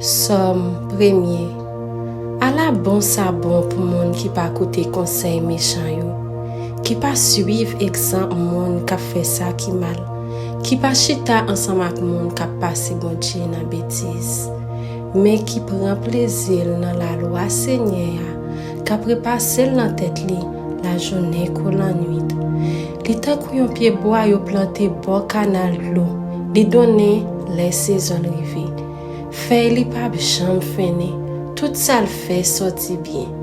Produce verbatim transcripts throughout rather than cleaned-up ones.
Sòm premye. Ala bon sa bon pou moun ki pa koute konsèy mechan yo, ki pa suiv egzanp moun k ap fè sa ki mal, ki pa chita ansanm ak moun k ap pase Bondye nan betiz, men ki pran plezi l nan lalwa Senyè a, k ap repase l nan tèt li lajounen kou lannwit. Li tankou yon pyebwa yo plante bò kanal dlo, li donnen lè sezon l rive. Fèy li p ap janm fennen, tout sa l fè sòti byen.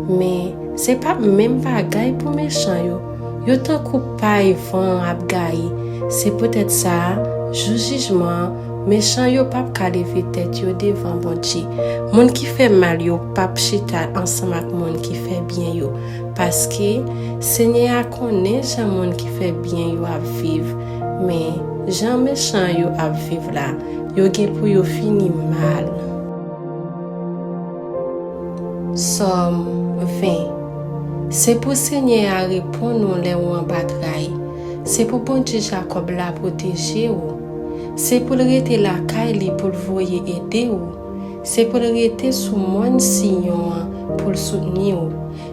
Men, se p ap menm bagay pou mechan yo. Yo tankou pay van an ap gaye. Se poutèt sa a, jou jijman an, mechan yo p ap ka leve tèt yo devan Bondye. Moun ki fè mal yo p ap chita ansanm ak moun ki fè byen yo, paske Senyè a konnen jan moun ki fè byen yo ap viv, men jan mechan yo ap viv la, yo gen pou yo fini mal. Sòm ven. Se pou Senyè a reponn ou lè ou anba tray. Se pou Bondye Jakòb la pwoteje ou. Se pou l rete lakay li pou l voye ede ou. Se pou l rete sou mòn Siyon an pou l soutni ou.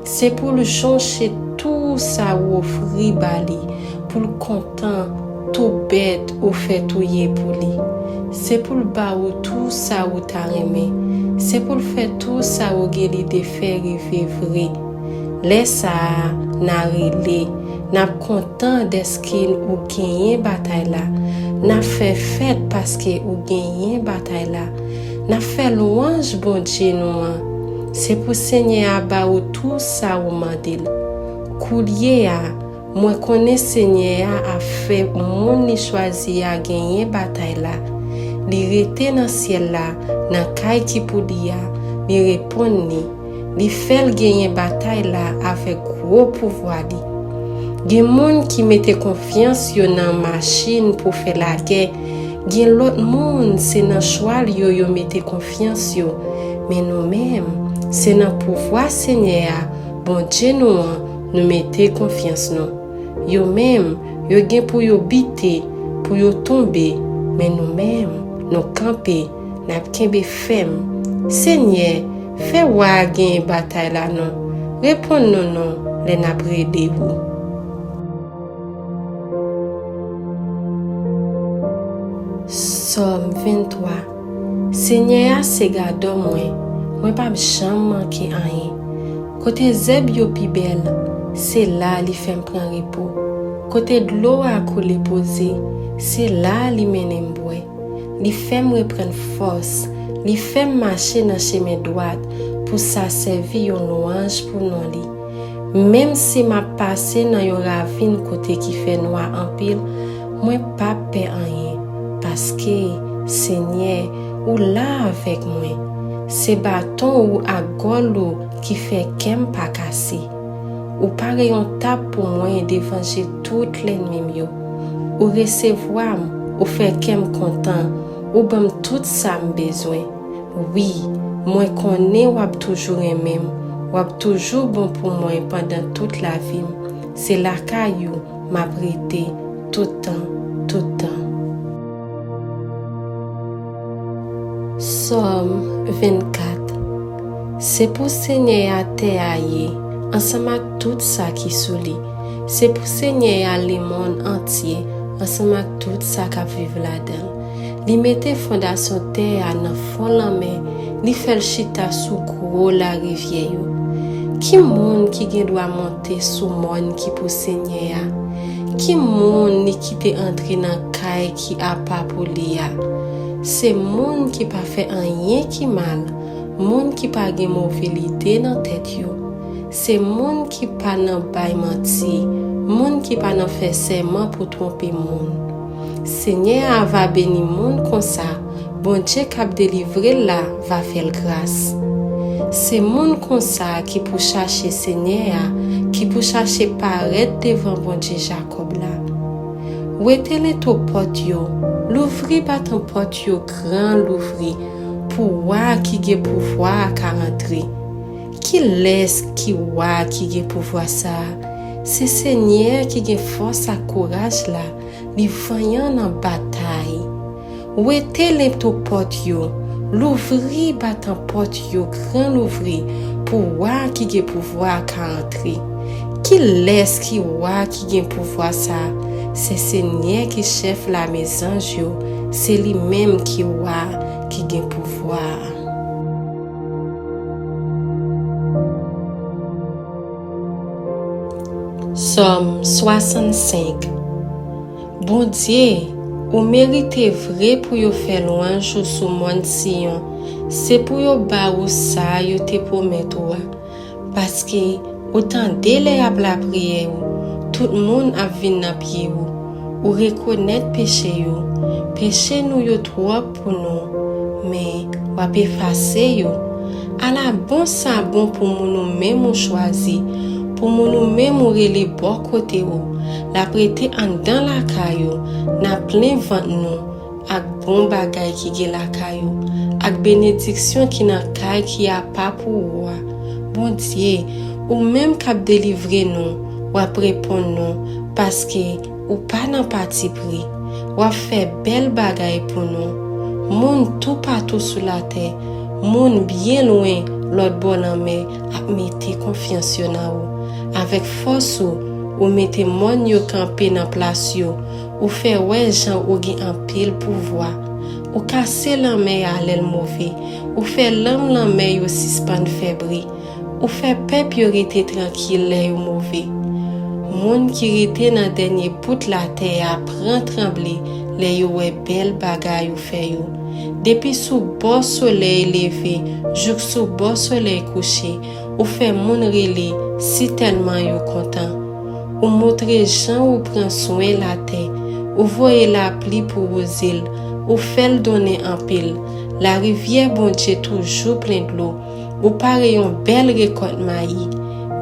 Se pou l jonche tou sa ou ofri ba li, pou l kontan tou bèt ou fè touye pou li. Se pou l ba ou tou sa ou ta renmen. Se pou l fè tou sa ou gen lide fè rive vre. Lè sa a, n a rele, n ap kontan dèske ou genyen batay la. N ap fè fèt paske ou genyen batay la. N ap fè lwanj Bondye nou an. Se pou Senyè a ba ou tou sa ou mande l. Koulye a, mwen konnen Senyè a ap fè moun li chwazi a genyen batay la. Li rete nan syèl la, nan kay ki pou li a, li reponn li. Li fè l genyen batay la avèk gwo pouvwa li. Gen moun ki mete konfyans yo nan machin pou fè lagè. Gen lòt moun, se nan chwal yo yo mete konfyans yo. Men nou menm, se nan pouvwa Senyè a, Bondye nou an, nou mete konfyans nou. Yo menm, yo gen pou yo bite, pou yo tonbe, men nou menm, nou kanpe, n ap kenbe fèm. Senyè, fè wa a genyen batay la non. Reponn nou non lè n ap rele ou. Sòm venntwa. Senyè a se gadò mwen, mwen p ap janm manke anyen. Kote zèb yo pi bèl, se la li fè m pran repo. Kote dlo a koule poze, se la li mennen m bwè. Li fè m reprann fòs, li fè m mache nan chemen dwat pou sa sèvi yon lwanj pou non li. Menm si m ap pase nan yon ravin kote ki fè nwa anpil, mwen p ap pè anyen, paske, Senyè, ou la avèk mwen. Se baton ou ak gòl ou ki fè kè m pa kase. Ou pare yon tab pou mwen devan je tout lènmi m yo. Ou resevwa m, ou fè kè m kontan, ou ban m tout sa m bezwen. Wi, mwen konnen w ap toujou renmen m, w ap toujou bon pou mwen pandan tout lavi m. Se lakay ou m ap rete toutan, toutan. Sòm vennkat. Se pou Senyè a tè a ye, ansanm ak tout sa ki sou li. Se pou Senyè a lemonn antye, ansanm ak tout sa k ap viv ladan l. Li mete fondasyon tè a nan fon lanmè, li fè l chita sou gwo larivyè yo. Ki moun ki gen dwa monte sou mòn ki pou Senyè a? Ki moun li kite antre nan kay ki apa pou li a? Se moun ki pa fè anyen ki mal, moun ki pa gen move lide nan tèt yo. Se moun ki pa nan bay manti, moun ki pa nan fè sèman pou twonpe moun. Senyè a va beni moun konsa, Bondye k ap delivre l la va fè l gras. Se moun konsa ki pou chache Senyè a, ki pou chache parèt devan Bondye Jakòb la. Wete leto pòt yo, louvri baton pòt yo gran louvri, pou wa ki gen pouvwa a ka rantre. Kilès ki wa ki gen pouvwa sa a? Se Senyè ki gen fòs ak kouraj la, li vanyan nan batay. Wete leto pòt yo, Louvri batan pòt yo gran louvri pou wa ki gen pouvwa a ka antre. Kilès ki wa ki gen pouvwa sa a? Se Senyè ki chèf lame zanj yo, se li menm ki wa ki gen pouvwa a. Sòm swasannsenk. Bondye, ou merite vre pou yo fè lwanj ou sou mòn Siyon. Se pou yo ba ou sa yo te pwomèt ou a. Paske ou tande lè y ap lapriyè ou, tout moun ap vin nan pye ou. Ou rekonèt peche yo. Peche nou yo twòp pou nou, men w ap efase yo. Ala bon sa bon pou moun ou menm ou chwazi, pou moun ou menm ou rele bò kote ou. L ap rete anndan lakay ou, n ap plen vant nou ak bon bagay ki gen lakay ou, ak benediksyon ki nan kay ki apa pou ou a. Bondye, ou menm k ap delivre nou, w ap reponn nou, paske ou pa nan patipri. W ap fè bèl bagay pou nou. Moun toupatou sou latè, moun byen lwen lòtbò lanmè ap mete konfyans yo nan ou. Avèk fòs ou, ou mete mòn yo kanpe nan plas yo. Ou fè wè jan ou gen anpil pouvwa. Ou kase lanmè a lè l move. Ou fè lanm lanmè yo sispann fè bri. Ou fè pèp yo rete trankil lè yo move. Moun ki rete nan dènye bout latè a pran tranble lè yo wè bèl bagay ou fè yo. Depi sou bò solèy leve jouk sou bò solèy kouche, ou fè moun rele sitèlman yo kontan. Ou montre jan ou pran swen latè. Ou voye lapli pou wouze l. Ou fè l donnen anpil. Larivyè Bondye toujou plen dlo. Ou pare yon bèl rekòt mayi.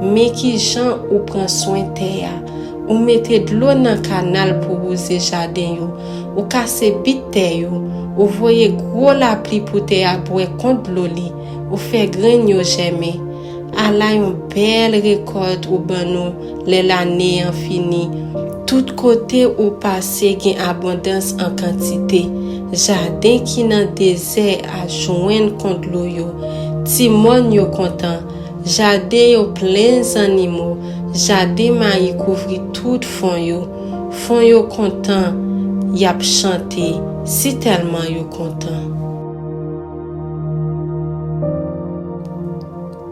Men ki jan ou pran swen tè a. Ou mete dlo nan kanal pou wouze jaden yo. Ou kase bit tè yo. Ou voye gwo lapli pou tè a bwè kont dlo li. Ou fè grenn yo jèmen. Ala yon bèl rekòt ou ban nou lè lane an fini! Tout kote ou pase gen abondans an kantite. Jaden ki nan dezè a jwenn kont dlo yo. Ti mòn yo kontan. Jaden yo plen zannimo. Jaden mayi kouvri tout fon yo. Fon yo kontan, y ap chante, sitèlman yo kontan.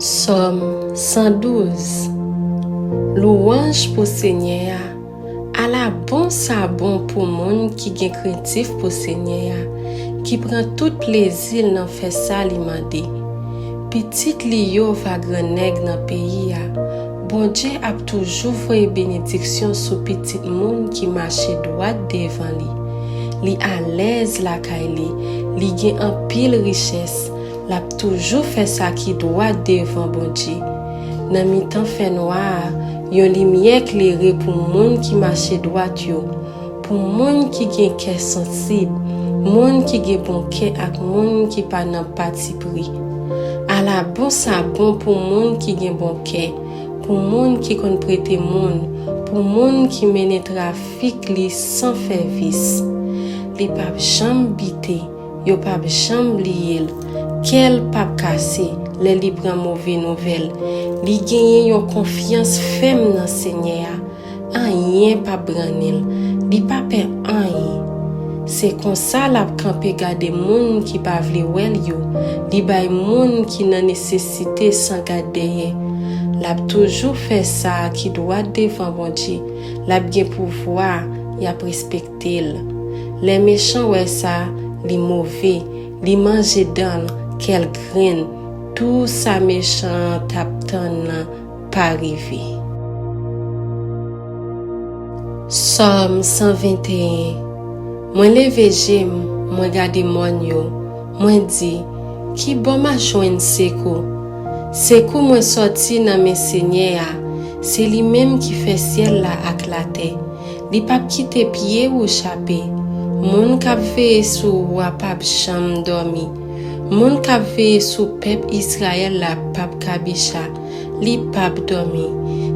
Sòm san douz. Lwanj pou Senyè a. Ala bon sa bon pou moun ki gen krentif pou Senyè a, ki pran tout plezi l nan fè sa li mande. Pitit li yo va grannèg nan peyi a. Bondye ap toujou voye benediksyon sou pitit moun ki mache dwat devan li. Li alèz lakay li, li gen anpil richès, l ap toujou fè sa ki dwat devan Bondye. Nan mitan fènwa a, yon limyè klere pou moun ki mache dwat yo, pou moun ki gen kè sansib, moun ki gen bon kè ak moun ki pa nan patipri. Ala bon sa bon pou moun ki gen bon kè, pou moun ki konn prete moun, pou moun ki mennen trafik li san fè vis. Li p ap janm bite, yo p ap janm bliye l. Kè l p ap kase lè li pran move nouvèl. Li genyen yon konfyans fèm nan Senyè a. Anyen p ap brannen l. Li pa pè anyen. Se konsa l ap kanpe gade moun ki pa vle wè l yo. Li bay moun ki nan nesesite san gad dèyè. L ap toujou fè sa ki dwat devan Bondye. L ap gen pouvwa, y ap respekte l. Lè mechan wè sa, li move, li manje dan l, kè l grenn. Tou sa mechan an t ap tann nan pa rive. Sòm san venteyen. Mwen leve je m, mwen gade mòn yo. Mwen di, ki bò m a jwenn sekou? Sekou mwen sòti nan men Senyè a, se li menm ki fè syèl la ak latè. Li p ap kite pye ou chape. Moun k ap veye sou ou a p ap janm dòmi. Moun k ap veye sou pèp Izrayèl la p ap kabicha. Li p ap dòmi.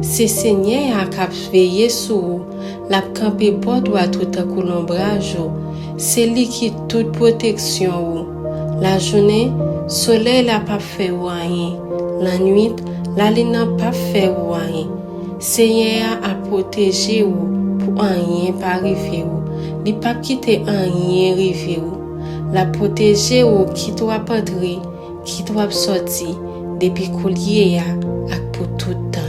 Se Senyè a k ap veye sou ou. L ap kanpe bò dwat ou tankou lonbraj ou. Se li ki tout pwoteksyon ou. Lajounen, solèy la p ap fè ou anyen. Lannwit, lalin nan p ap fè ou anyen. Senyè a ap pwoteje ou pou anyen pa rive ou. Li p ap kite anyen rive ou. L ap pwoteje ou kit w ap antre, kit w ap sòti, depi koulye a ak pou tout tan.